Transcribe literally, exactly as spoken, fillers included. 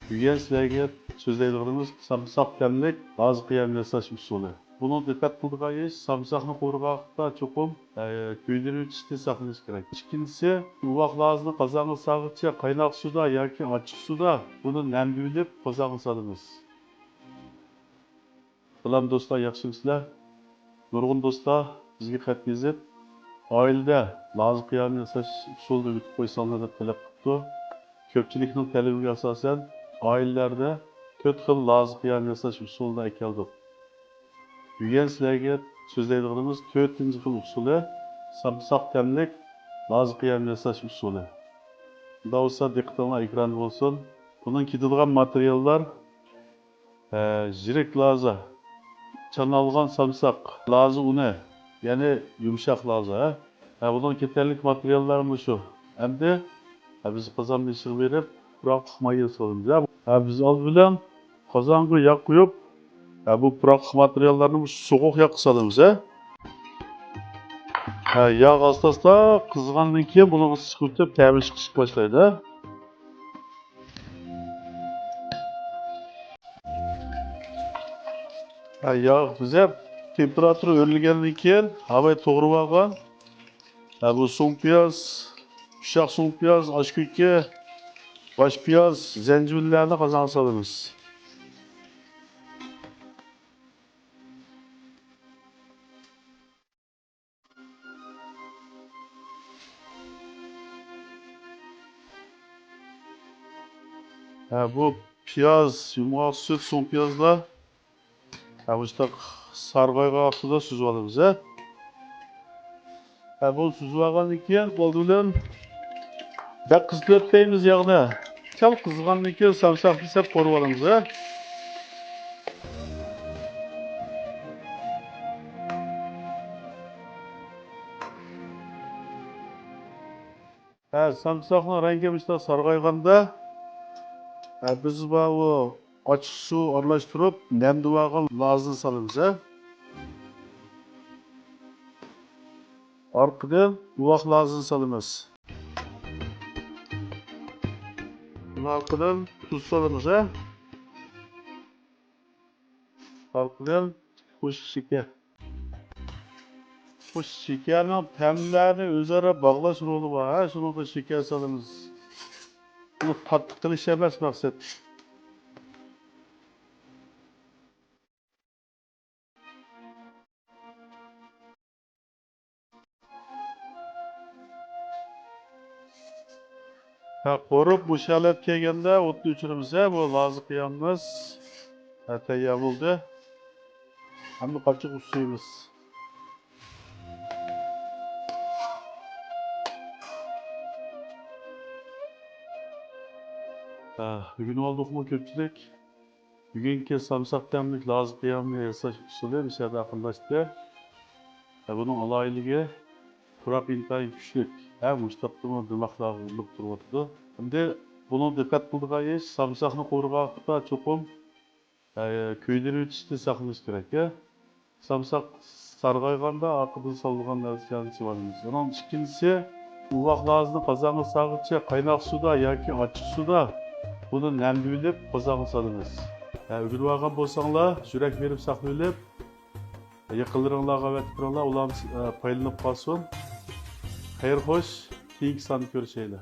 بۈگۈن سىلەرگە سۆزلەيدىغىنىمىز سامساق تەملىك لازا قىيامى ياساش ئۇسۇلى. بۇنىڭ دىققەت قىلىدىغان ئىش، سامساقنى قورۇغان ۋاقىتتا چوقۇم، ئە، كۆيدۈرۈۋېتىشتىن ساقلىنىش كېرەك. ئىككىنچىسى، ئۇۋاق لازىنى قازانغا سالغىچە قايناق سۇدا ياكى ئاچچىق سۇدا بۇنى نەمدە ئېلىپ قازانغا سالىمىز. سالام دوستلار، ياخشىمۇسىلەر؟ نۇرغۇن دوستلار بىزگە خەت يېزىپ، ئائىلىدە لازا قىيامى ياساش ئۇسۇلىنى ئۆگىتىپ قويساڭلار دەپ تەلەپ قىپتۇ. كۆپچىلىكنىڭ تەلىپىگە ئاساسەن، ئائىلىلەردە تۆت خىل لازا قىيامى ياساش ئۇسۇلىنى ئەكەلدۇق. بۈگۈن سىلەرگە سۆزلەيدىغىنىمىز تۆتىنچى خىل ئۇسۇلى، سامساق تەملىك لازا قىيامى ياساش ئۇسۇلى. شۇنداق بولسا دىققىتىڭلار ئېكراندا بولسۇن. بۇنىڭ كېتىدىغان ماتېرىياللار، ھە، يىرىك لازا، چانالغان سامساق، لازا ئۇنى، يەنى يۇمشاق لازا، ھە. ھە، بۇنىڭ كېتەرلىك ماتېرىياللىرى مۇشۇ. ئەمدى، ھە، بىز قازان بېشىغا بېرىپ، پۇراقلىق ماي سالىمىز، ھە. ھە، بىز ئالدى بىلەن قازانغا ياغ قۇيۇپ، ھە، بۇ پۇراقلىق ماتېرىياللارنى مۇشۇ سوغۇق ياغقا سالىمىز، ھە. ھە، ياغ ئاستا-ئاستا قىزغاندىن كېيىن بۇنىڭغا سىقىۋېتىپ تەمى چىقىشقا باشلايدۇ، ھە. ھە، ياغ بىزەپ، تېمپېراتۇرا ئۆرلىگەندىن كېيىن، ھاۋاي توغرىۋالغان، ھە، بۇ سوڭ پىياز، ئۇششاق سوڭ پىياز، ئاشكۆكى، باش پىياز، زەنجىۋىللەرنى قازانغا سالىمىز. ھە، بۇ پىياز، يۇمغاق سۈت، سوڭ پىيازلار. ھە، مۇشۇنداق سارغايغان ۋاقتىدا سۈزۈۋالىمىز، ھە. ھە، بۇنى سۈزۈۋالغاندىن كېيىن، ئالدى بىلەن بەك قىزىتىۋەتمەيمىز ياغنى. سەل قىزىغاندىن كېيىن سامساقنى سەپ قورۇۋالىمىز، ھە. ھە، سامساقنىڭ رەڭگى مۇشۇنداق سارغايغاندا، ھە، بىز ماۋۇ ئاچچىق سۇ ئارىلاشتۇرۇپ نەمدىۋالغان لازىنى سالىمىز، ھە. ئارقىدىن ئۇۋاق لازىنى سالىمىز. ئارقىدىن تۇز سالىمىز، ھە. ئارقىدىن قوشۇق شېكەر. بۇ شېكەرنىڭ تەملەرنى ئۆزئارا باغلاش رولى بار، ھە، شۇنىڭغا شېكەر سالىمىز. بۇ تاتلىق قىلىش ئەمەس مەقسەت. ھە، قورۇپ مۇشۇ ھالەتكە كەلگەندە ئوتنى ئۆچۈرىمىز، ھە، بۇ لازا قىيامىمىز، ھە، تەييار بولدى. ھەمدە قاچىغا سۇيىمىز. ھە، ئۆگىنىۋالدۇقمۇ كۆپچىلىك؟ بۈگۈنكى سامساق تەملىك لازا قىيامى ياساش ئۇسۇلى مۇشۇ يەردە ئاخىرلاشتى. ھە، بۇنىڭ ئالاھىدىلىكى، پۇراق ئىنتايىن كۈچلۈك. ھە، مۇشۇ تاپتىمۇ دىماقلارغا ئۇرۇلۇپ تۇرۇۋاتىدۇ. ئەمدى بۇنىڭ دىققەت قىلىدىغان ئىش، سامساقنى قورۇغان ۋاقىتتا چوقۇم، ھە، كۆيدۈرۈۋېتىشتىن ساقلىنىش كېرەك، ھە. سامساق سارغايغاندا ئارقىدىن سالىدىغان نەرسىلەرنى سېلىۋالىمىز. ئۇنىڭ ئىككىنچىسى، ئۇۋاق لازىنى قازانغا سالغىچە قايناق سۇدا ياكى ئاچچىق سۇدا بۇنى نەمدىۋېلىپ قازانغا سالىمىز. ھە، ئۆگىنىۋالغان بولساڭلار، يۈرەك بېرىپ ساقلىۋېلىپ، يېقىنلىرىڭلارغا ئەۋەتىپ بېرىڭلار، ئۇلار، ھە، پايدىلىنىپ قالسۇن. خەير خوش، كېيىنكى ساندا كۆرۈشەيلى.